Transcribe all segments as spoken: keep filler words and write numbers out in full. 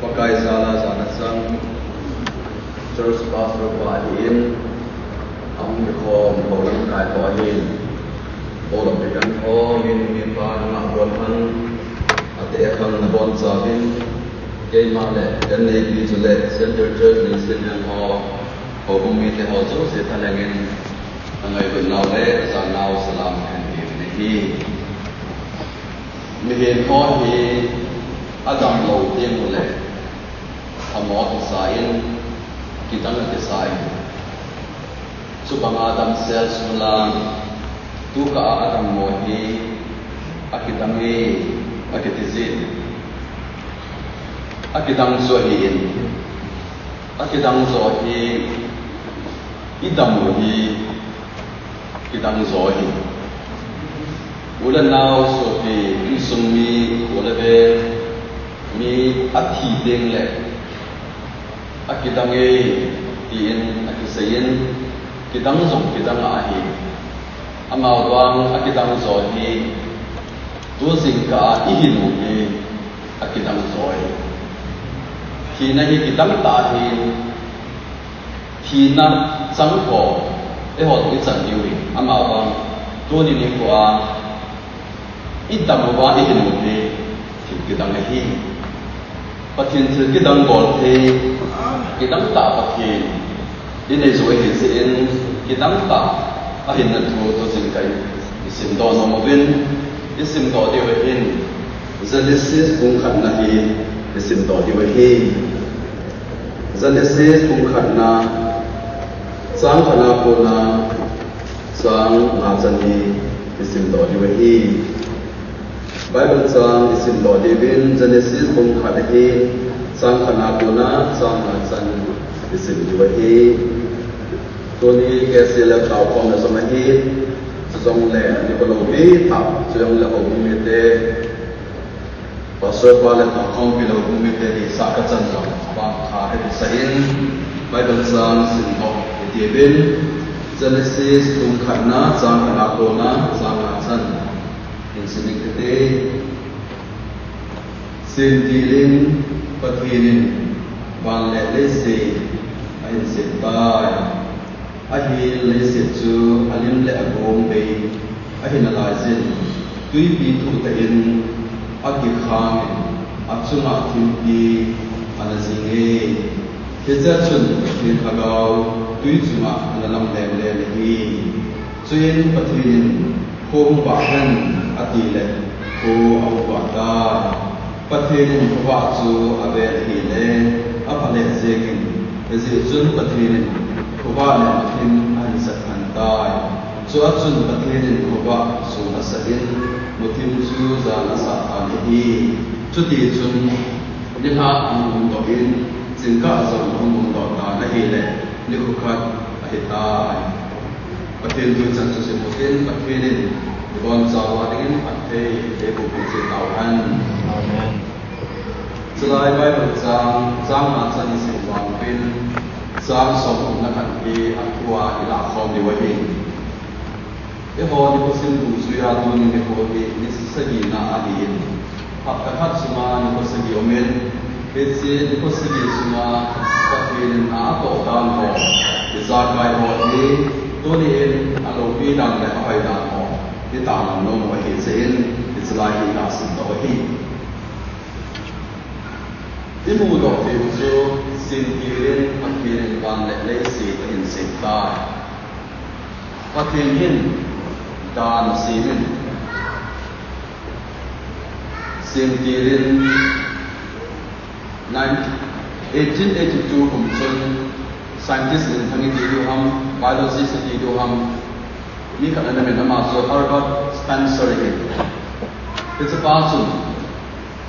Pakai jal a jana chang Church Pastor pa ahin, ahung kikhom ho lamkai ho ahin, houlam bikan ho, mi nu mi pa nangah bon han, ate khang nabonchauvin, keima le kaneipi chule Central Church Nation ho, houbung mite ho jouse thalheng in, angailutnau le ajanau salam kahin tiuvin ahi. Mihem ho hi adamlou teng uleh, amo kisa in, kidang akisa in. Chubanga damsel sunga, tukah a adammo hi akidang e, akiti jin. Akidang chu ahin, akidang jo hi, idam u hi, kidang jo ahi. U le nao, sopi, insung mi, kho le veng mi athi teng le, akidang e, tin akisei in, kidang jong kidang ahi. Amavang akidang jo hi, tu jingkah a ihin u hi, akidang jo ahi. Thina hi kidang tah ahi. Thina chang ho, eiho toh ichan diu ahi. Amavang, tuni nikho a, idam uva ihin u hi, thil kidang ahi. Pathen thil kidang bol thei, kidang tah Pathen inei ju ahi jeh in, kidang tah ahinna thu tu jingkah in isimdoh nom uvin, isimdoh diu ahin, Genesis bung khatna hi isimdoh diu ahi. Genesis bung khatna, chang khatna kona chang nga chan hi isimdoh diu ahi. Bible chang isimdoh diuvin, Genesis bung khat ahin, chang khatna kona chang nga chan isim diu ahi. Tuni K C L taokhomna jong ahi, chujongle nikho loupi tah, chujongle houbung mite, Pastor pa le taokhompi le houbung mite deisah kachan jong, abang kha kakisah in, Bible chang simdoh hitiuvin, Genesis bung khatna, chang khatna kona chang nga chan. Hin sim inge kati. Semtil in, Pathen in van le leiset ahin semtai. Ahin leiset chu alim le agom bei ahi nalaijin, twipi thuhtah in akikhang in, achunga thimpi ana jing e. Hichea chun Pathen lhagao twi chunga ana lam lem lem ahi. Chuin Pathen in, kho hung vah hen, atile, kho ahung vah tai. Pathen in khovah chu avel ahile, apha lheh jengin, hijeh chun Pathen in khovah le muthim ahin sat lhon tai. Chua chun Pathen in khovah sun asat in, muthim chu jan asat tan ahi. Chutichun, nilhah ahung hungdoh in, jingkah jong ahung hungdoh tan ahile, nikho khat ahitai. Pathen thu chan chu simut in, Pathen in ibonchauva dingin phatthei eiboh peh cheh tauhen. Amen. Chulai Bible chang, chang nga chan isim uvin, chang somthumna khat hi athua ilahkhom diu ahi. Eiho nikho sim dungjuia tuni nikho hi ni sagina ahin. Hapta khat sunga nikho sagi umin, hiche nikho sagi sunga Pathen in atoh dan ho, ijakai ho hi, tuni in aloupi dan le ahoidan ho italang nom u ahi jeh in, hiche lai hi kasimdoh ahi. Imudoh theiu chu, semtil in Pathen in van le leiset ahin semtai. Pathen hin dan asemin, semtil in, nine, eighteen eighty-two kum chun scientist minthang iti diu ham, biologist iti diu ham, mi khat ana min, ama chu Herbert Spencer ahi. Hichepa chun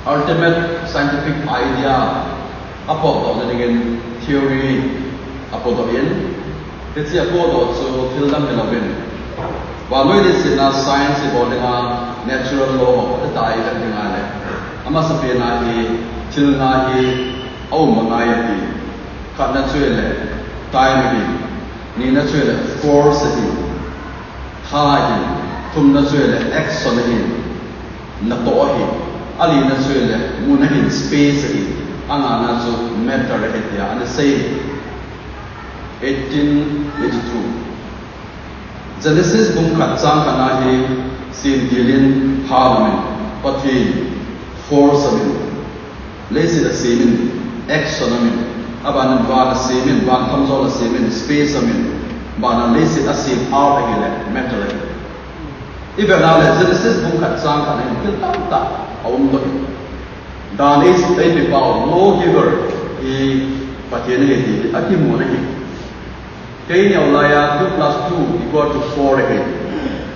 ultimate scientific idea apotdohna dingin theory apodoh in, hiche apodoh chu thildang hilouvin, vannoi leiset a science ibol dinga natural law ho itaiveng dinga le, amasapen a hi thil nga hi aum angai ati. Khatna chu ahile time ahi, nina chu ahile force ahi, tha ahi, thumna chu ahile action ahi, natoh ahi. Alina chu le, mun a hin space ahi, angana chu matter ahi tia ana sei. Eighteen eighty-two. Genesis bung khat chang khat na hi, Semtil in hal amin, Pathen force amin, leiset asemin, action amin, abana van asemin, van thamjol asemin, space amin, abana leiset asem, earth ahile matter ahi. Ivet na le Genesis bung khat chang khat na hin thil tamtah aum doh in. Dan ei, eipepau, lawgiver hi Pathen ahi ti akimun ahi. Kei neo laiya two plus two equal to four ahi.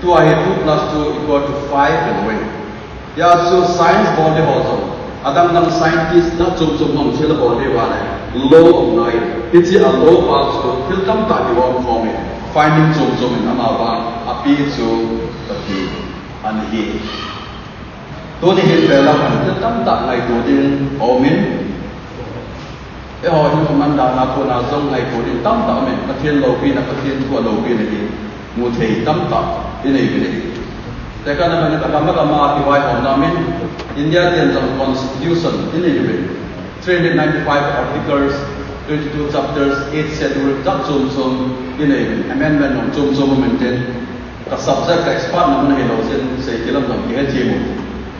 Tua hi two plus two equal to five ahi. Hia chu science bol di ho jong, adang dang scientist na chom chom jong thil abol di uva le, law aum ngai. Hiche a law pa chu thil tamtah kihom khom in, finding chom chom in ama vang ape chu Pathen ahi. Tuni hin belam a hin thil tamtah ngaito ding aum in, eiho hin thuman dan a kona jong ngaito ding tamtah aum in, Pathen loupina, Pathen thu a loupina hi mu thei tamtah inei uvin ahi. Tekahna bangin agam agam a kivaihomna aum in, India ten jong constitution inei uvin, three hundred ninety-five articles, twenty-two chapters, eight schedule, jat chom chom inei uvin, amendment jong chom chom aum in tin, ka subject, ka expert na mun ahilou jeh in, sei kilam jong kihe thei u.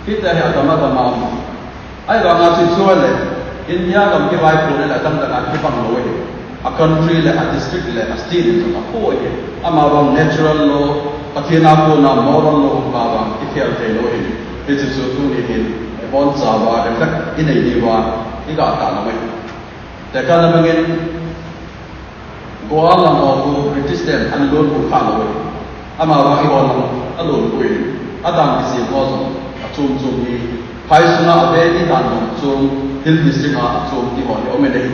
Hitia hi agam agam a um. Ahivanga chu chu le, India gam kivaipohna le adang dang a kibang lou ahi. A country le, a district le, a state le jong apoi ahi. Ama vang natural law, Pathen a kona moral law pa vang kikhel thei lou ahi. Hiche chu tuni hin, ibonchauva, reflect inei diuva, iga tah nom ahi. Tekahna bangin, Goa lam ho chu British ten ana lonpui kha lou ahi. Ama vang eiho lam alonpui. Adan kisem ho jong achom chom hi. Phai sunga ave ni dan jong chom, Hill District a achom ti ho hi aum in ahi.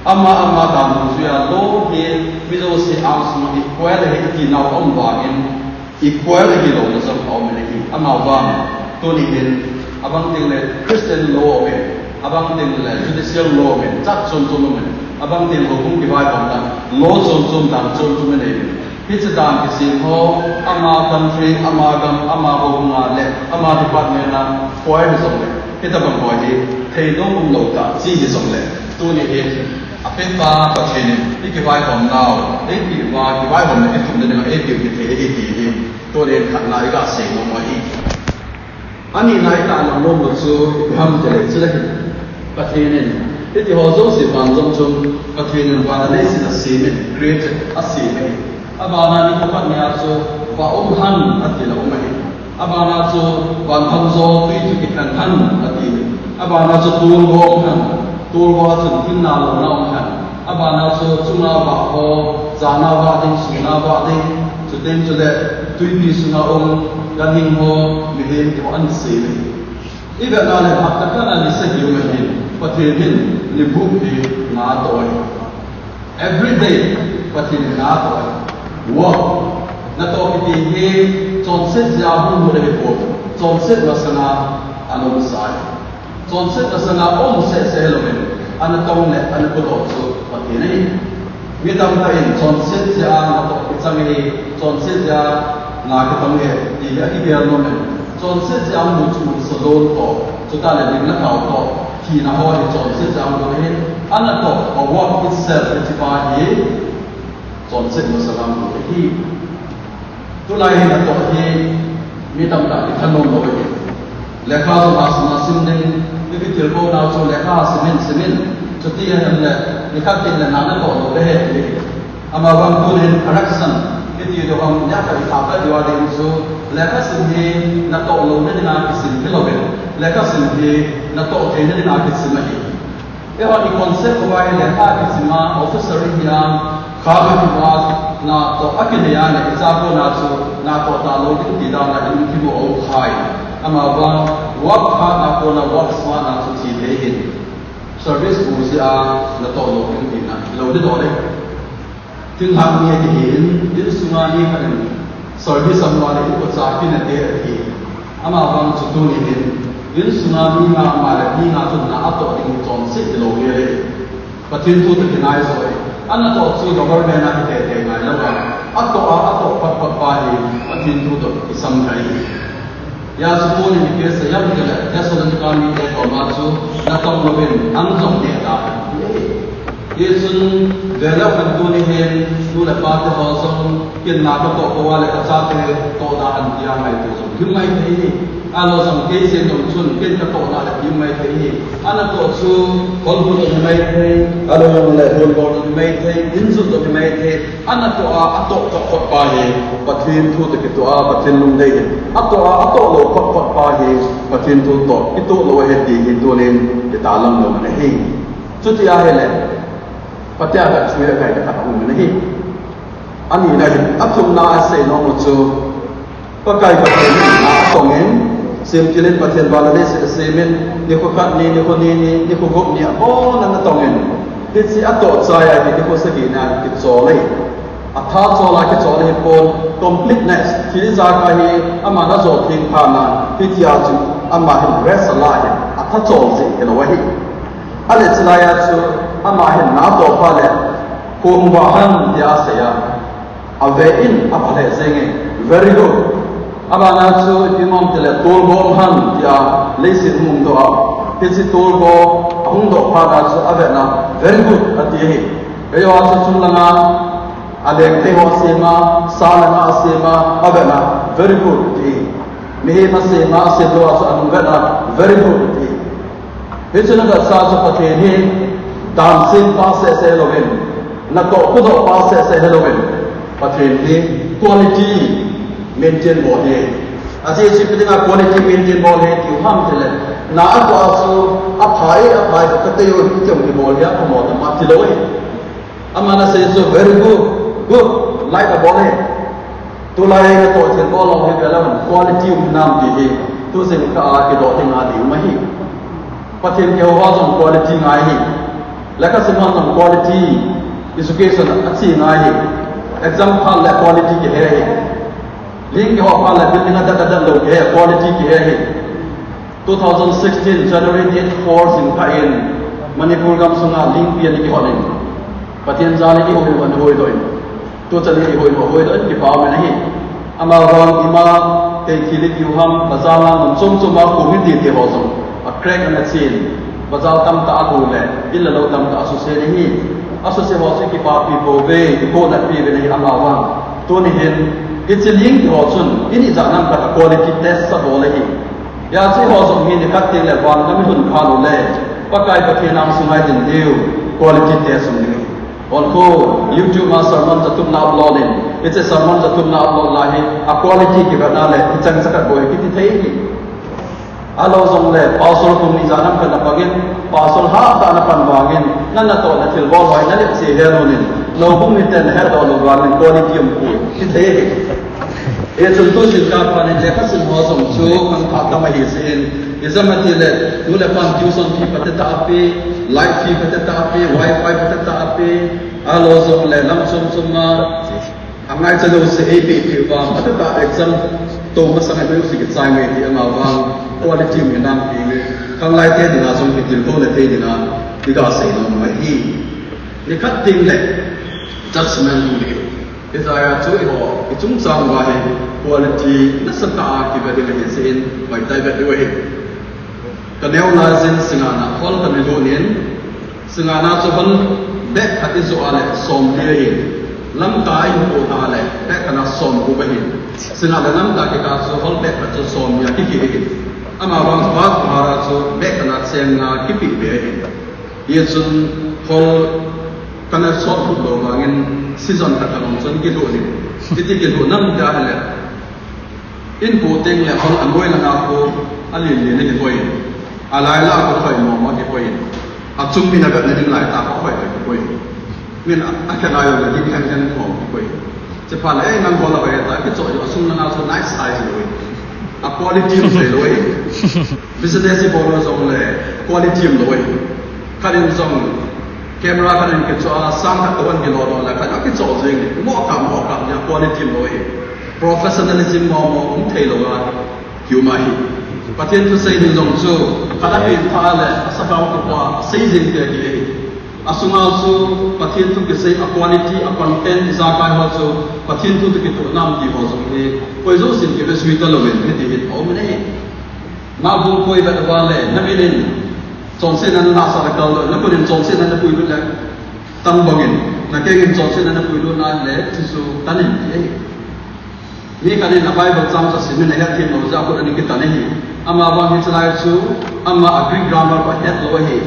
Ama ama dan jong chu a law hi mi jouse angsunga equal ahi ti nau aum vangin, equal ahilouna jong aum in ahi. Ama vang, tuni hin, abang teng le Christian law aum in, abang teng le judicial law aum in, jat chom chom aum in, abang teng houbung kivaihomna, law chom chom, dan chom chom anei uvin. Hiche dan kisem ho, ama country, ama gam, ama houbung a le, ama department a, fail hijong le, hitabang ho hi, thei nom um lou tah, chi hijong le, tuni hin, Apen pa Pathen in, ikivaihom nau, eipeh uva, kivaihomna kithumna dinga, eipeh u hithei ahi ti hi, tuni in khatna iga sei nom u ahi. Anina iga lam nom u chu, ipi ham itile, chule hin, Pathen in, hiti ho jouse ban jong chun, Pathen in van le leiset asem in, created, asem in. Abana nikho khat nia chu, va um hen, ati le um ahi. Abana chu, van thamjol tui chu kikhen hen, ati. Abana chu tolvo um hen, tolvo a chun thim nalona um hen. Abana chu chunga vah ho, jana vah ding, sunga vah ding, chuteng chule tuipi sunga um, ganhing ho, mihem ti ho ana sem e. Ivet na le, phat khat a nisa hi um ahin, Pathen hin ni gup hi nga atoh e. Every day, Pathen in nga atoh e. Work. Natoh kiti hi, chonset jeh a hung mu le hipon, chonset masanga alungsa e. Chonset masanga um seh seh hilouvin, ana tong le ana pudoh chu Pathen ahi. Mi tamtah in chonset jeh a natoh kichang ahi, chonset jeh a nga kitong ahi, ti hi akigel nom in. Chonset jeh a mu chu mu sa don toh, chutah le lim le kau toh, thina ho hi chonset jeh a mu ahi, anatoh, a work itself, hiche pa hi, chonset masanga mu ahi. Tulai hi natoh hi, mi tamtah kithanom lou ahi. Lekha jong asim asim ding, ipi thilbol nau chu lekha simin simin, chuti ahin le, nikhat tin le na natoh lou le he ti. Ama vang tunin correction, kiti diu ham, natoh itha ta diu a ding chu, lekha sim hi natoh louna dinga kisim hilouvin, lekha sim hi natoh theina dinga kisim ahi. Eiho i concept uva hi lekha kisima, officer ihi a, kha akiva, natoh akinei a le, icha kona chu natoh talou ding ti dan a i um kimu aum khai. Ama vang, work hard a kona work smart a chu thi thei ahin. Service bu jeh a natoh lou ding tina, lou ding lou le. Thinglhang mi akihi in, insunga mi khat in service amu a le, ipocha kin ate ati. Ama vang chu tuni hin, insunga mi nga ama le mi nga chu na atoh ding chonset hilou le le. Pathen thu toh kinai jo e. Anatoh chu government a hi tete ngai lou a. Atoh a, atoh pat pat pa hi, Pathen thu toh kisam thei. Hijeh chun Paul in ipi asei em itile, Thessalonica mite koma chu natong louvin an jong neh tan ati ahi. Hichun vele khat tuni hin nu le pa te ho jong, ken na katoh pouva le kachate toh da han tia ngaito jong um maithei ahi. Ahilou jong kei jeng jong chun ken katoh da le ti um maithei ahi. Anatoh chu holbu jong hi maithei, ahilou jong le holbu jong hi maithei, in jot jong hi maithei. Anatoh a, atoh toh khut pa hi Pathen thu toh kitoh a, Pathen lungdei ahi. Atoh a, atoh lou khut khut pa hi Pathen thu toh kitoh lou ahi ti hi tunin italang nom u ahi. Chuti ahile, phatea kachu ngai khat aum in ahi. Ani na hi, athumna a asei nom u chu, Pakai Pathen in na atong in, semtil in Pathen van le leiset asem in, nikho khat ni, nikho ni ni, nikho gup ni abon a natong in, hiche atoh chai a hi nikho sagi na kichol ahi. Atha chol a kichol ahipon, completeness, thil ijakai hi aman ajou theng phat na, hitia chu ama hin rest ala ahi, atha chol jeh hilou ahi. Ahile chulai a chu ama hin na atoh phat le, khum vah hen tia asei a. Ave in, apha lheh jenge. Very good. Abana chu ipi um em itile, tolgo um hen tia leiset hung doh a. Hiche tolgo ahung doh phat a chu avet na, very good ati ahi. Keiho a chu chunglang a aleng thei ho asem a, sa le nga asem a, avet na, very good ati ahi. Mihem asem a, asem lou a chu ahung vet na, very good ati ahi. Hichun avetsah chu Pathen hi dan sem pa seh seh hilouvin, natoh khudoh pa seh seh hilouvin, Pathen hi quality maintain bol ahi. Ajeh chu ipi dinga quality maintain bol ahi tiu ham itile, na atoh a chu apha e, apha e, katei u hi tiu hi bol ahi, apha mo tam atilou ahi. Aman asei chu very good, good, like abol ahi. Tulai natoh thilbol ho hi vele quality um hinam ti hi, tu jingkah a kidoh ding a ding um ahi. Pathen kihou ho jong quality ngai ahi. Lekha sim ho jong quality education a che ngai ahi. Exam phat le quality kihe ahi. Ling kihou phat le building adat adat lou kihe, quality kihe ahi. Two thousand sixteen January date four jingkah in Manipur gamsunga lingpi ani kihot in, Pathen jal in ihoi u ana hoidoh in. Tuchan hi ihoi u hoidoh in, kipa um in ahi. Amavang ima, kei thil ipi u ham, bazar lang mun chom chom a khum hi titi ho jong a crack ana chen. Bazar tamtah ahu le, in le lou tamtah asuse in ahi. Asuse ho chu kipapi pouve, kikhohna piuve ahi amavang. Tuni hin, hiche lingpi ho chun, in ijat ham khat a quality test abol ahi. Hijeh chun eiho jong hi nikhat teng le vangam ilhun phat uleh, Pakai Pathen angsunga idin diu, quality test um ding. Hon khu, YouTube a sermon jathumna upload in, hiche sermon jathumna upload lai hi, a quality kivetna le, ichang chakhat bou hi kiti thei hi. Ahilou jongle, pastor kum ni ijat ham khat napang in, pastor hatah a napan vangin, na natohna thilbol ho hi nalepse hel un in, houbung miten nahetdoh lou vangin, quality um poi, kiti thei hi. Hichun tu jingkah phat in lekha sim ho jong chu khangthah tam ahi jeh in, ijeh ham itile, nu le pan tuition fee phatah a pe, light fee phatah a pe, wifi phatah a pe, ahilou jongle lam chom chom a, angaicha jouse eipeh peh uva, phatah a exam to masang a jouse kichai ngai ti amavang quality um hinam ti hi, khanglai te dinga jong kitilkhouna thei dinga, iga sei nom u ahi. Nikhat teng le judgment hung ding. Hijeh a chu eiho, ichungchang uva hi quality nasatah a kivet ding ahi jeh in, hoitah a vet diu ahi. Kaneo laijin Singngat a hall kana lut in, Singngat a chu hall bag khat ijoh a le somli ahi. Lamka a ihin poh a le bag khat a somgup ahi. Singngat le Lamka kikah chu hall bag khat chu somni a kikeh ahi. Amavang bus bhara chu bag khat a cheng nga kipeh be ahi. Hichun hall kana sot phut lou vangin season khat kalhung chun kilut in. Hiti kilut nam tia ahile, ihin poh teng le hall anoi langa khu alen len a kikoi in. Alai lah a khu khoi mong mong a kikoi in. Achung min avetna ding laitah khu khoi khoi kikoi in. Min a, akhelai lou le ding lheng lheng mong kikoi in. Chuphat le, eh, nang hall a koi ta, kichoh jong asung langa chu nice size lou in. A quality um thei lou in. Business ibol u jongle quality um lou in. Khat in jong camera khat in kichoh a, sang khat toh in kilodoh le khat a kichoh jeng in. Mo kha mo kha nia quality um lou in. Professionalism mo mo um thei lou a. Kium ahi. Pathen thusei ding jong chu, khat a pen phat le, asakao kipah a, sei jing te hi ahi. Asunga chu, Pathen thu kisei, a quality, a content, ijakai ho chu, Pathen thu toh kitoh nam ti ho jong hi, koi jousen kive sui talou in, hiti hin aum in ahi. Nabung koi vet uva le, na min in chonsetna na nasa le kal doh, na khut in chonsetna na puilut le, tan bang in, na keng in chonsetna na puilut na le, thi chu tan in ti ahi. Mi khat in a Bible chang chu asim in ahet them lou jeh a khut ana kitan ahi. Ama vang hiche lai chu, ama a Greek grammar chu ahet lou ahi.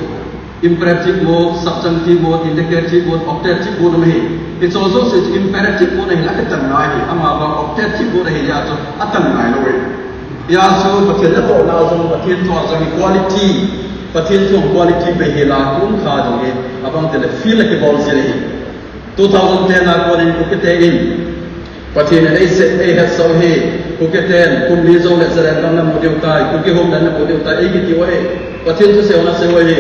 Imperative mode, subjunctive mode, indicative mode, optative mode um ahi. Hiche jouse chu imperative mode ahi, akitan ngai ahi. Ama vang optative mode ahi, hijeh chun atan ngai lou ahi. Hijeh chun Pathen natohna jong, Pathen thu jong hi quality, Pathen thu quality bei hi la, kum kha jong hi, abang tile field a kibol jin ahi. Two thousand ten a konin Kukite in Pathen in eisei, eihetsah u ahi. Kukiten kum li jou le Zalengam namu diu tai, Kuki homeland namu diu tai, eikiti u ahi. Pathen thusei u nasei u ahi.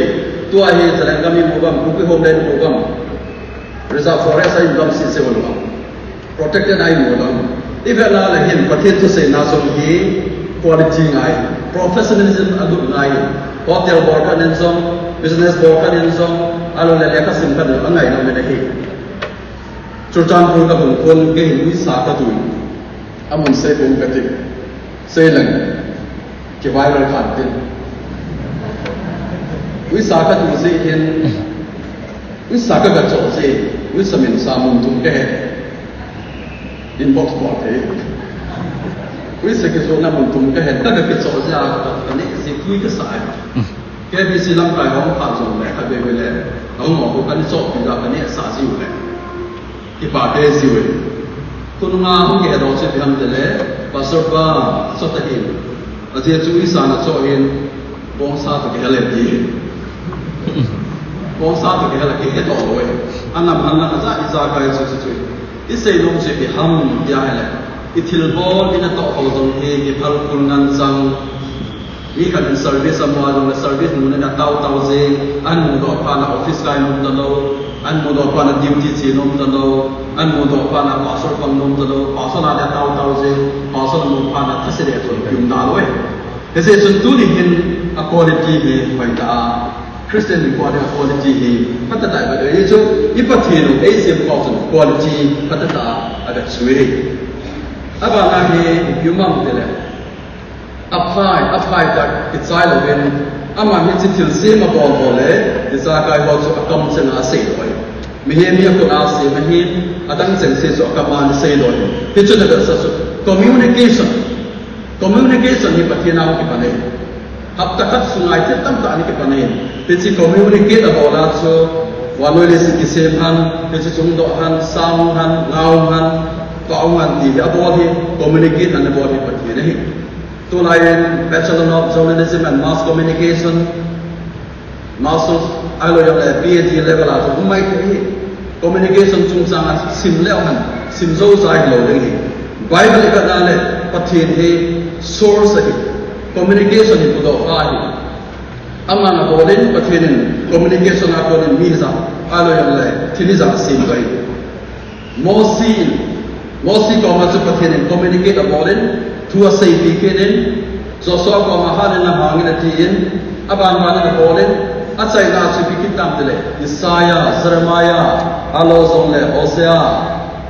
Tua hi Zalengam imu gam, Kuki homeland imu gam, reserve forest a imu gam sese u ahi. Protected a imu gam. Ivet na le hin Pathen thuseina jong hi quality ngai, professionalism alut ngai. Hotel bol khat in jong, business bol khat in jong, ahilou le lekha sim khat in jong angai nom in ahi. Churachandpur kahung kon, kei hin uisa katu in, amun sei pum kati. Sei leng, ki viral khat tin. Uisa katu jeh hin, uisa ka, kachoh jeh, uisa min sa mun thum kahe. Inbox bol thei. Uisa kijohna mun thum kahe, ka, kakichoh jeh a, ka, kaneh jeh, tui kasa e. K B C lamkai hung phat jong le, khatvei vei le, ahung ho, kaneh chohpi jeh a, kaneh sa jiu le. Kipa te jiu e. Khonunga hung kihe doh chu ipi ham tile, Pastor pa, chota hin. Ajeh chu uisa nachoh hin, bongsa toh kihel e ti. Bongsa toh kihel a kihe doh lou e. Anam hang na aja ijakai chu chu chu. Isei nom chu ipi ham tia ahile, ithilbol, inatoh ho jong hi kiphal khol ngan chang. Mi khat in service amu a jong le service mun in atao tao jing, ahin mudoh phat na office kai nom talou, ahin mudoh phat na duty che nom talou, ahin mudoh phat na pastor pang nom talou, pastor a le atao tao jing, pastor amu phat na thase le athon kium talou e. Hijeh chun tuni hin a quality hi hoitah a, Christian mi quality, quality hi phatah tah a ivet u ahi chu, i Pathen u eisem pau chun quality phatah tah a avet u ahi. Abana hi ipi um ham tile, aphai, aphai tah kichai louvin, aman hiche thilsem abol bol le, ijakai ho chu akam cheng a asei lou ahi. Mihem hi akhut a asem ahin, adang chengse chu akam a asei lou ahi. Hichun avetsah chu communication. Communication hi Pathen a hung kipan ahi. Hapta khat sunga hi thil tamtah ana kipan ahi. Hiche communicate abol a chu, vannoi leiset kisem hen, hiche chu hung doh hen, sa hung hen, nga hung hen, vah hung hen ti hi abol hi, communicate ana bol hi Pathen ahi. Tulai in Bachelor of Journalism and Mass Communication, Masters, ahilou jongle P H D level a chu um mai thei ahi. Communication chungchang a sim leu hen, sim jou cha hilou ding ahi. Bible ivet na le Pathen hi source ahi. Communication hi pudoh kha ahi. Aman abol in Pathen in communication a kon in mi ijat, ahilou jongle thil ijat asem ahi. Mosi in, Mosi koma chu Pathen in communicate abol in, thu aseipeh kit in, Joshua koma hat in, nahang in atin, abanban in abol in, achaina chu ipi kit tam tile, Isaiah, Jeremiah, ahilou jongle Hosea,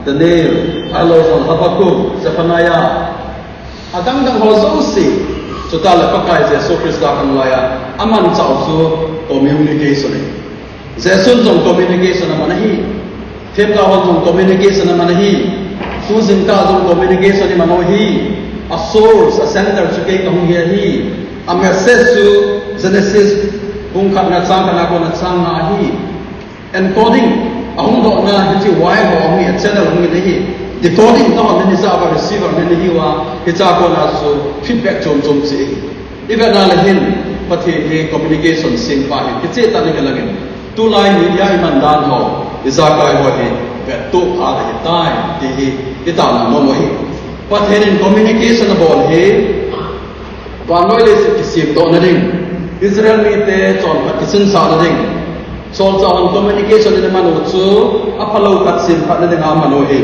Daniel, ahilou jongle Habakkuk, Zephaniah, adang dang ho jouse, chutah le Pakai Jesu Christa khanglai a, amanchah u chu communication ahi. Jesun jong communication aman ahi. Themgao hon jong communication aman ahi. Tu jingkah jong communication iman u ahi. A source, a center chu kei kahung hi ahi. A message chu Genesis bung khatna chang khatna kona chang nga ahi. Encoding, ahung dohna hiche wire ho ahung hi, a channel ahung hi ahi. Decoding, tah hon hin hiche a receiver hin ahi uva, hiche a kona chu feedback chom chom che ahi. Ivet na le hin, Pathen hi communication sempa ahi, kicheh tah in ive lang in. Tulai media iman dan ho, ijakai ho hi, vettoh pha ahitai, ti hi, itahsan nom u ahi. Pathen in communication abol hi, vannoi leiset kisemdohna ding, Israel mite chonphat kisinsahna ding, solchah hon communication in aman u chu, aphalou khat semphatna ding a aman u ahi.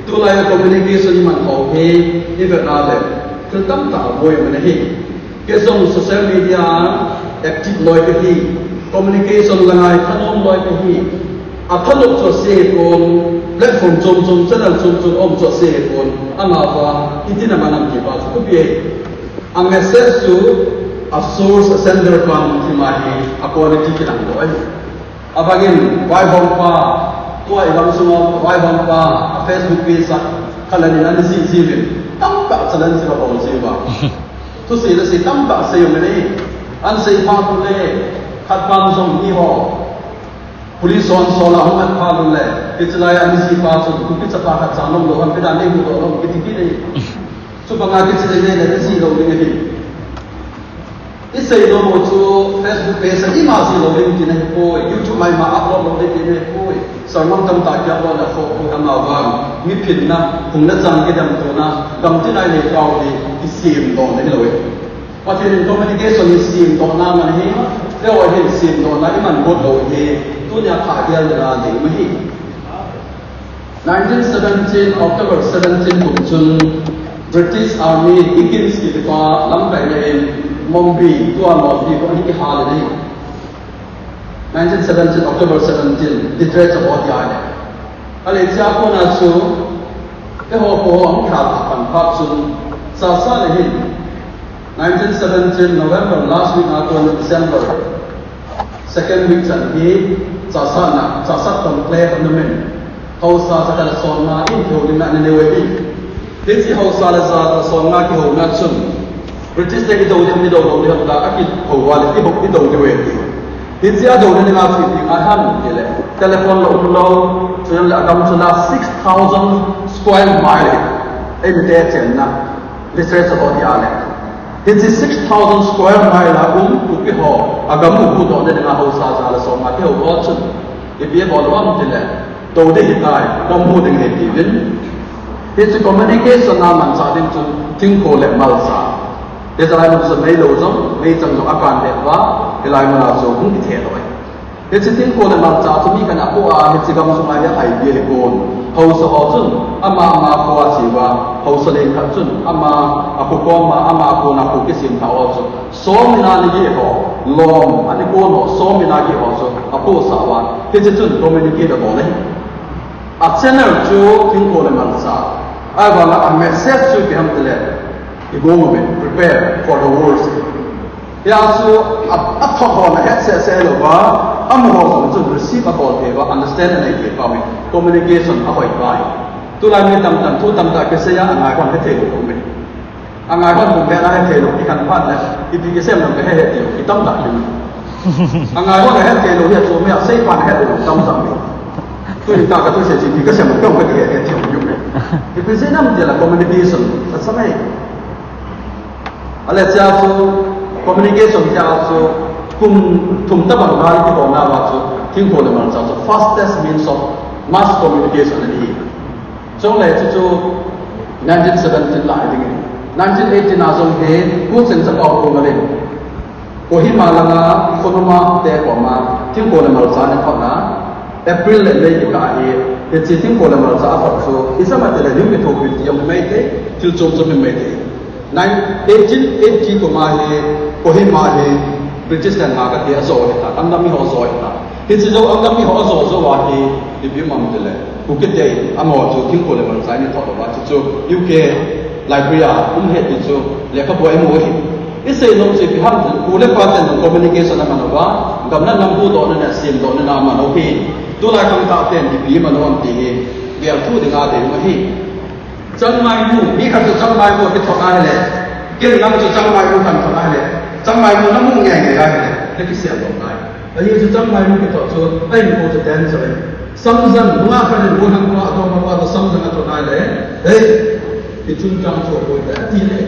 Tulai a communication iman khom hi, ivet na le, thil tamtah aboi aman ahi. Kei jong social media active loi kahi, communication la ngai thanom loi kahi. Athanop chu asei pon, platform chom chom, channel chom chom um chu asei pon, amavang, itin aman ham ti pa chu kapi e. A message chu A source, a sender pa mun thim ahi, a quality kilang lou ahi. Abangin, vaihom pa, tua i gamsunga vaihom pa, a Facebook page a, khat le ni in ana jih jih uvin, tamtah challenge ka bol jeh uva. Thusei le sei tamtah sei um in ahi, ana sei phat uleh, khat pan jong eiho police hon sol a hung at phat uleh, hiche lai a ana jih pa chun, Kuki chapa khat cha nom lou, ham pe dan nei huhdoh lou, kiti kit in ahi. Chubanga kichai le le, ana jih lou ding ahi. I sei nom u chu Facebook page a ima jih lou ding tina ahipoi, YouTube a ima upload lou ding tina ahipoi. Sermon tamtah ki upload le khoh poi, amavang mi phinna, phung le chang kidemtona, gam tina i nei pau hi i semdoh na hilou e. Pathen in communication hi semdohna aman ahi, eiho hin semdohna i man got lou hi, tunia thah gel ding a ding ahi. Nineteen seventeen, October seventeen kum chun British Army Higgins kiti pa lamkai le in Mongbi, tua Mongbi kho hi kihal in ahi. Nineteen seventeen, October seventeen, Literature Board a le. Ale chia kona chu, eiho po ho hung kihal pan phat chun, Chahsat le hin, nineteen seventeen, November last week a kon December second week chan hi, Chahsat na, Chahsat conclave ana um in, haosa ja khat le somnga in kihoulimna ana nei u ahi. Hiche haosa le ja khat le somnga kihouna chun, British te kidou ding ham, kidou lou ding ham, la akihou uva le, i bou kidou diu ahi. Hiche a douna dinga chu ipi ngai ham tile, telephone la umlou, chule agam chu la six thousand square mile, eimite chenna, Literature Board a le. Hiche six thousand square mile a um Kuki ho, agam u huhdoh na dinga haosa ja le somnga kihou ho chun, ipi abol u ham tile, dou ding ahitai, pom hu ding ahi tiuvin. Hiche communication a manchah ding chu thingkho le malcha. Hiche lai mun chu meilou jong, meichang jong akan leh uva, hilai mun a chu hung kitheh lou ahi. Hiche thingkho le malcha chu mi khat in apoh a, hiche gamsunga hi athai pi ahi pon. Haosa ho chun ama ama kho a che uva, haosa len khat chun ama akho kom a, ama kho a kho kisem thah ho chu, som in ana gih ho, lom ana kon ho, som in ana gih ho chu apohsah uva, hiche chun communicate abol ahi. A channel chu thingkho le malcha. Ahivanga a message chu ipi ham tile, i gong uve, prepare for the worst. Hia chu a, athot hon ahet seh seh louva, amaho jong chun receive abol thei uva, understand anei thei pau hi, communication ahoi pai. Tulai mi tamtah in thu tamtah kisei a, angai hon hethei lou um e. Angai hon bung le ana hethei lou, ikhen phat le, ipi kisei ham kahe het lou, itamtah hi. Angai hon ahethei lou hi, achu mi a sei pan ahet lou tamtah hi. Tuni tah ka thusei chu ipi kasei ham kahe het lou um e. Ipi sei nam tile communication, that's right. Ale chia chu communication tia chu kum thum tabang val kihona uva chu thingkho le malcha chu fastest means of mass communication ahi. Chule chu chu nineteen seventeen lai ding ahi. Nineteen eighteen a jong hi Pu Chenchapao Khumalin Kohima langa Khonuma te koma thingkho le malcha ana thot na, April le May kikah hi, hiche thingkho le malcha athot chu ijat ham tile hung kithopi ti jong hi maithei, thil chom chom hi maithei. Nine, eighteen eighty koma hi Kohima hi British ten ngah kati ajo hita, Angami ho ajo hita. Hiche jou Angami ho ajo jou a hi, ipi um ham tile, Kuki te in amaho chu thingkho le malcha ana thot uva, chuchu U K library a um ahi ti chu lekhabu a imu ahi. Isei nom chu ipi ham tile, pu le pa ten communication aman uva, gam le nam huhdohna le semdohna aman u ahi. Tulai khangthah ten ipi aman u ham ti hi gel thu dinga dei u ahi. Changmai nu, mi khat chu Changmai nu kithot ahile, ken nang chu Changmai nu kahin thot ahile, Changmai nu namu ngeingei ahile, nakisel lou ngai. Ahi chu Changmai nu kithot chu, ahinkho chu danger ahi. Samjang, nungah khat in bu hang tua, adong ma tua, Samjang athot ahile, hei, kichun chang chu apoi le, ati le.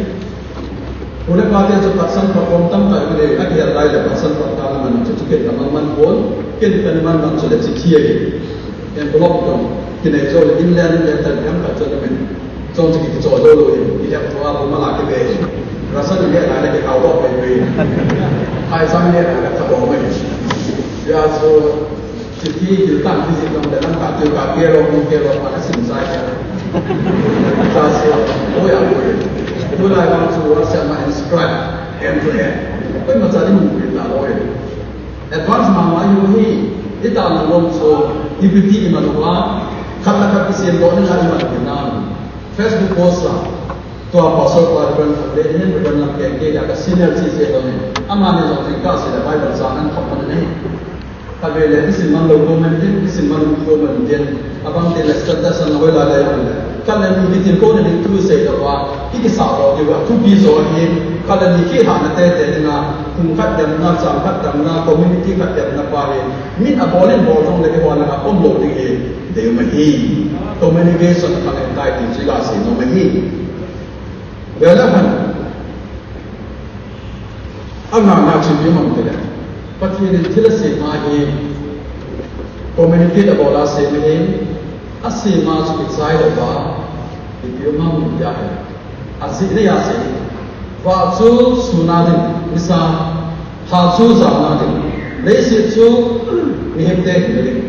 Pu le pa te chu patsan pat khom tamtah imu le, akihel lai le patsan pat ta na man chu, chu ken kaman man pon, ken kaman man chu le chithi ahi. Envelope jong kinei jou le, inland letter jong khat chu le min. Chong chu kichoi lou lou in, kihep thua, bu mala kibe. Ration le lai le kikao lou pei pei. Hai sang le lai le kabo mai. Ya chu, chithi gil tan kijih jong le, lam ka tiu ka ke lou, mu ke lou, pa ka sim sai ya. Cha chu, o ya, o ya. Tulai vang chu WhatsApp ma inscribe, end to end. Koima cha ding mu pin ta lou e. Advance mama ahiu hi, i tahna lom chu, ipi ti i man uva, khat le khat i semdoh ding a i man u hinam. Facebook post a, Tua Pastor pa Reverend Thanglen hin, Reverend Lamkeng kei a ka senior C C a dong hin. Amani jong jingkah seh le Bible chang ahin thot pan ahi. Khatvei le kisim man lou ko man tin, kisim man ko man tin. Abang tin le standard san hoi lai lai le. Khat le ni kitilkhouna ding thu sei lou va, i kisah lou diu va, thupi jo ahi. Khat le ni kihahna tete dinga, kum khat damna, chang khat damna, community khat damna pa hi. Min abol in bol jong le kihona a um lou ding hi. Dei um ahi. Communication khat le tai ti chu i ga sei nom ahi. Vele han. Angana chu ipi ham itile, Pathen in thil asem a hi communicate abol a asem ahi, asem a chu kichai lou va, ipi um ham tia hi. Ajeh nei a asem. Vah chu sun a ding, nisa, lha chu jana ding, leiset chu mihem te hina ding.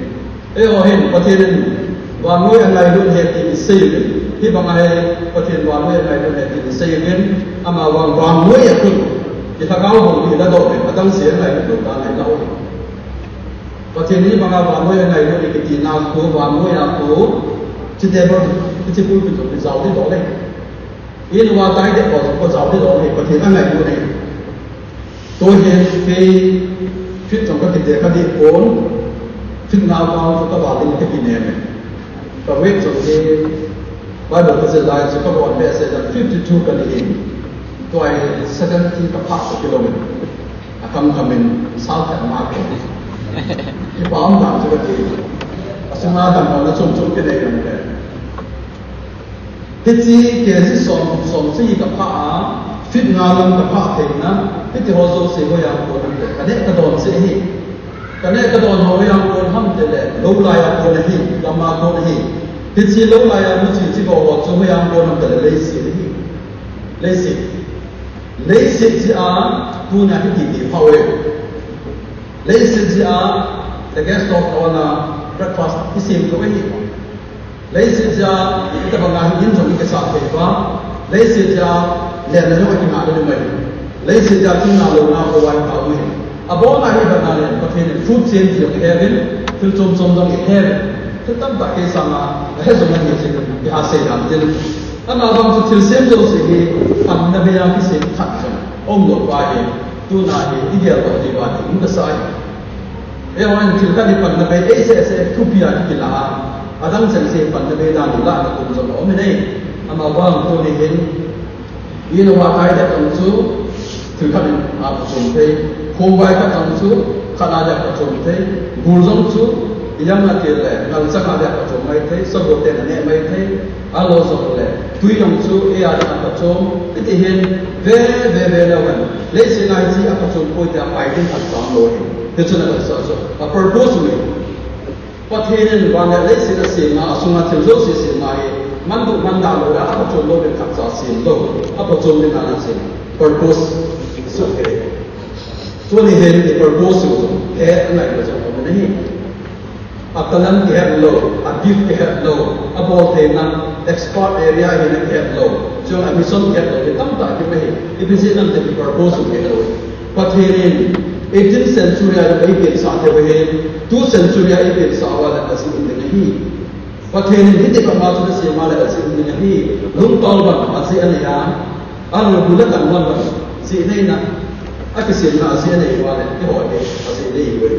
Eiho hin Pathen in vannoi angailut ahi tin isei uvin. Hibang a hi Pathen vannoi angailut ahi tin isei uvin. Ama vang vannoi a khun i lhagao bou hi ladoh uvin, adang se angailut lou dan ahi lou. Pathen in hibang a vannoi angailut ahi kiti na khu, vannoi a khu, chite bou, hiche pulpit jong kijao ding lou le. In uva tai deh ho jong kijao ding lou le, Pathen angailut ahi. Tuhin kei feet jong ka kite kha deh pon, feet nga vang chu ka val ding ka kinem e. Ka weight jong hi Bible ka jil lai chu ka gon behseh a fifty two ka nei in. Tua hi seventy ka phah ka kilom in. A kam kam in sal khat ma ko. Kipa um dan chu ka ti. A sunga damlouna chom chom kinei lam le. Hiche kg som, som sagi ka phah a, feet nga lang ka phah theina, hiti ho jouse hoiya kon ham itile, ka neh ka don jeh ahi. Ka neh ka don ho hoiya kon ham itile, lou laiya kon ahi, gam a kon ahi. Hiche lou laiya mu chi chi ho ho chu hoiya kon ham itile, leiset ahi. Leiset. Leiset jeh a, tuna hiti ti phah uve. Leiset jeh a, the gas stove on a breakfast i sem lou ahi. Leiset jeh a, itobang a hin in jong i kisah thei uva. Leiset jeh a, lenna jong i kingah lou ding ahi. Leiset jeh a, thina louna khovah i kah u ahi. Abon a hi bana le, Pathen in food chain jong i he uvin, thil chom chom jong i he uvin. Thil tamtah kei sanga, ahe jong ahi jeh in, i ha sei dan tin. Amavang chu thilsem jouse hi, panna bei a kisem khat jong aum lou va hi, tuna hi, i geldoh diu va ding kasah ahi. Eiho hin thil khat hi panna bei, ei seh seh thupi a kila a, adang cheng seh panna bei dan hi la na kum jong aum in ahi. Amavang tuni hin, in uva tai deh jong chu, thil khat in a phachom thei, khomvai khat jong chu, khat a deh phachom thei, gul jong chu, ijemna tile, ngalchang a deh phachom mai thei, sagoten aneh mai thei, ahilou jongle, tui jong chu, ei a deh phachom, hiti hin, ve, ve, ve leu hen, leiset a hiche a phachom poi tia pai ding khat jong lou ahi. Hichun a khat sa chu, a purpose u ahi. Pathen in van le leiset asem a, asunga thil jouse asem a hi, mandu mandah lou a, aphachom lou ding khatcha asem lou, aphachom ding a asem, purpose, is okay. Tuni hin i purpose u, he, angai le jong aum in ahi. A talent kihet lou, a gift kihet lou, abol theina, expert area ahina kihet lou, chule a mission kihet lou, hi tamtah kium ahi, ipi jeh ham itile i purpose u kihet lou. Pathen in eighteenth century a eipensah thei u ahi, two century a eipensah uva le ajih um ding ahi. Pathen in hiti banga chu nasem a le ajih um ding ahi. Lungtol bang ajih anei a, alungbu le tangval bang jih neina, akisemna ajih anei uva le, eiho hi ajih nei u ahi.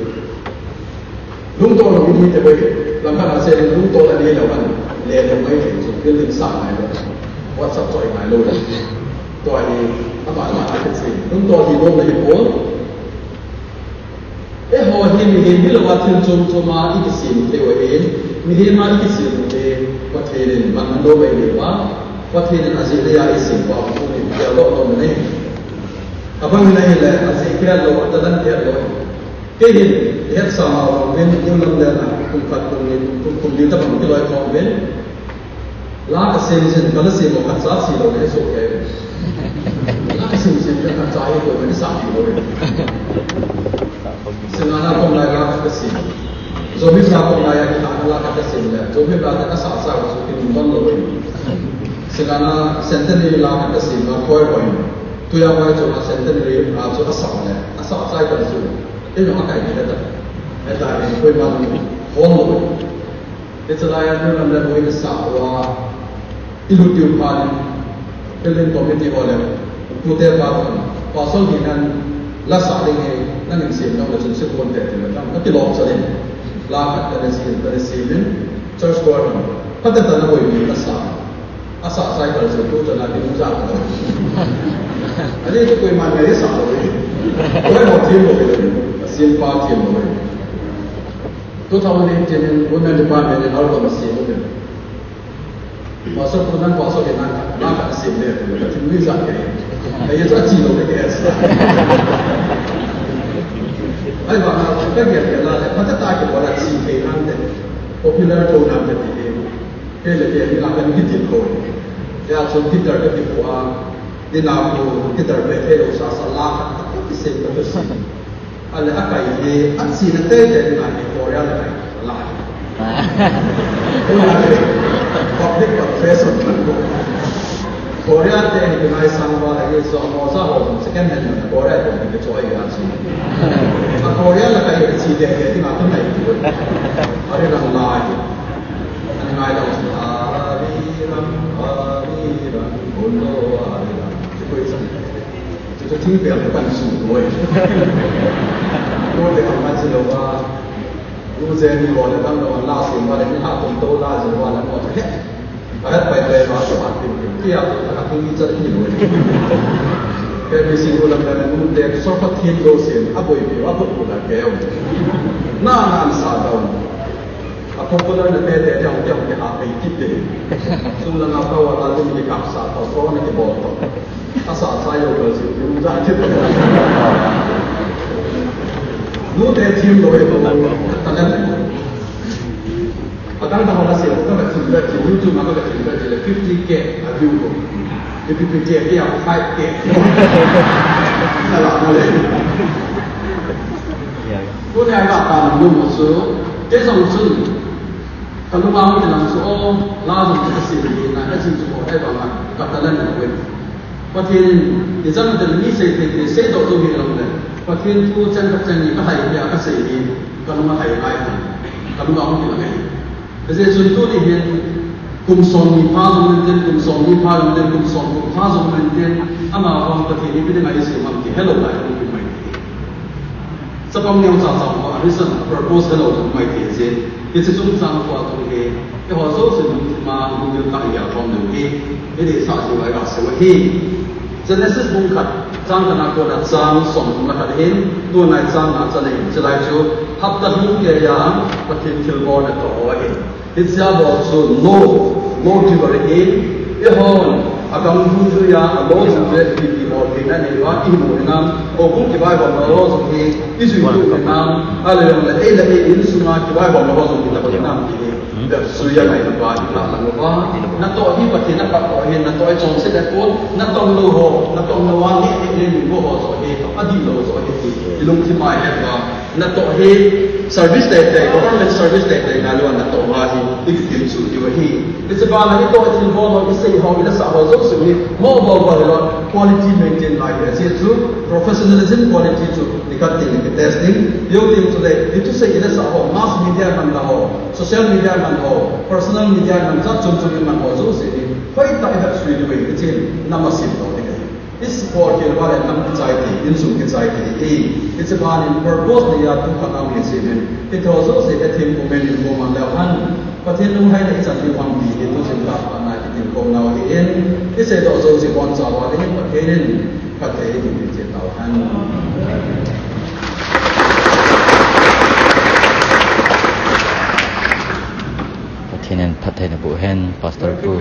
Lungtol lou ding te boi, langkhat a seileng lungtol anei lou hen, le lou ngai lou chu, building sah ngai lou, WhatsApp choi ngai lou le. Tua hi, ama, ama, a kichi. Lungtol hi nom na hi pon. Eiho hi mihem hilou a thil chom chom a i kisem thei u ahin, mihem a i kisem u hi, Pathen in man anom ei nei uva, Pathen in ajeh nei a eisem uva, Pathen in geldoh nom anei. Abang in ahile, ajeh kihet lou, a talent kihet lou. Kei hin, ihet sa ma uvin, New Lamlen a, kum khat, kum ni, kum, kum li tabang kiloi khom uvin. La kasem jin, ka la sem u khatcha seilou le, so kei. La kasem jin, ka khatcha hi koima kisah lou le. Singana kom lai la kasem. Zomi sa kom lai a kitahna la kasem le. Zomi la te kasah sa so kinung don lou le. Singana Centenary la kasem la koi koi. Tuia mai chu a Centenary a chu asah le. Asah chai kan chu. Ino akai ni ta. Eta ni koima hon lou. Hiche lai a, New Lamlen hoi kisah uva, i lut diu phat in, Building committee ho le, tute pa, pastor hina la sah ding hi, nang in sem nang le chun se pon te ti le, nang, na kilom sa ding. La khat ka le sem, ka le sem in, church choir ho. Phatah tah in a boipi na sa. A sa sai kal se tu chana ki mu sa ka. Ani tu koiman ngai sa lo. Koi ho thiem lo. Sem pa thiem lo. Two thousand eighteen in Women Department in album sem lo. Pastor pu nang pastor ke nang, nang ka sem le, ka thim ni sa ke. Ka ye sa chi lo ke ke sa. Ai ba na ka ke ke la le, phatah tah ke ba la chi ke nang de. Popular to nang de ke. Ke le ke ni la ka ni ki tin ko. Ya so guitar ke ki ko a. Ni na ko guitar pe ke lo sa sa la ka ki sem ka sem. Ale a kai hi, a china teitei ding a hi Korea le kai la. Korea le public confession. Korea te hi ngai sang ba le so mo sa ho second hand Korea te hi choi ga si. A Korea le kai hi chi teitei ding a tum nai. Are lang lai. An ngai lang a ri ram, a ri ram, oh no, a ri ram. Chi koi sang. Chu chu thingpel ka pan su loi. Ko te ka ma chi lo va. Lu je ni lo le dang lo la su ma le ni ha tum to la je wa la mo he. Ka het pai pai ma su ha tin tin. Ki a ka tin ni cha ni loi. Ke ni si lo la ka nu te so ka tin lo se a boi pi wa ko la ke. Na na an sa da. A popular na te te te te te ha pe ti te. Sum la na pa wa la ni ka sa pa so na ki bol to. A sa sa yo ka si ni ja ti. Nu te thiem lo e to. Ta na. A dang dang la si ko ka thiem da ti YouTube ma ka thiem da ti le fifty K a view ko. Fifty K a five K. Na la na le. Tuni a ka pan nu mo su, ke jong chun, ka lunga hung kilang chu, o, la jong chu ka sim hi na, ka sim chu ko, ai ba ma, ka talent na wen. Pathen in, i jang tel mi sei thei thei, sei doh doh hi long le. Pathen thu chen ka chen ni ka hai hi a ka sei hi, ka lunga hai ngai hi, ka lunga hung kilang hi. Hijeh chun tuni hin, kum som ni pha jong len ten, kum som ni pha jong len, kum som gup pha jong len ten, ama vang Pathen in ipi dinga eisem ham ti helou lai hung mai ti. Chapang neo cha cha uva, a reason, a purpose helou jong mai ti jeh. Hiche chungchang uva jong hi, eiho jouse lungthim a, lunggil tah a i gel khom diu hi, i deisah jiu a i gasei u ahi. Genesis bung khat, chang khat na kona chang som le khat hin, tuna chang nga chan ahin, chulai chu, hapta lhung keiya, Pathen thilbol natoh ho ahi. Hichea bol chu law, law giver ahi, eihon, agam dungjui a, a law jong chu ipi ti bol theina nei uva, imu hinam, houbung kivaihomna law jong hi, ijui tup hinam, ahilou le ei le ei insunga kivaihomna law jong hi tabang hinam ti hi. Vetsui a ngailou va, i lah lang uva. Natoh hi Pathen a phattoh ahin, natoh hi chonset ahipon, natong lou ho, natong lou a neh neh le min bou ho joh hi, adihlou joh ahi ti, i lungthim a i het uva. Natoh hi service teitei, government service teitei ngailou a natoh uva hi, i kitim chu diu ahi. Hiche bana i toh thilbol ho, i sei ho, i lasah ho jouse hi, mo bol bol hilou, quality maintain lai hi, hiche chu professionalism quality chu, nikhat teng i test ding, jou teng chule, i thusei i lasah ho, mass media man la ho, social media man ho, personal media man, jat chom chom in man ho jouse hi, hoitah i vetsui diu ahi, hiche hi, na masim lou ding ahi. I support kit uva le nam kichai thei, insung kichai thei hi. Hiche ban in purpose nei a tu khat a um hi sin in. Hiche ho jouse Bethel Women in ko man leu hen. Pathen lunglhaina i chan diu ham ti hi tu sin tah a na kitin ko nau ahi in. I seidoh jouse boncha uva le hin Pathen in phatthei eiboh in che tau hen. Pathen in phatthei naboh hen, Pastor Pu.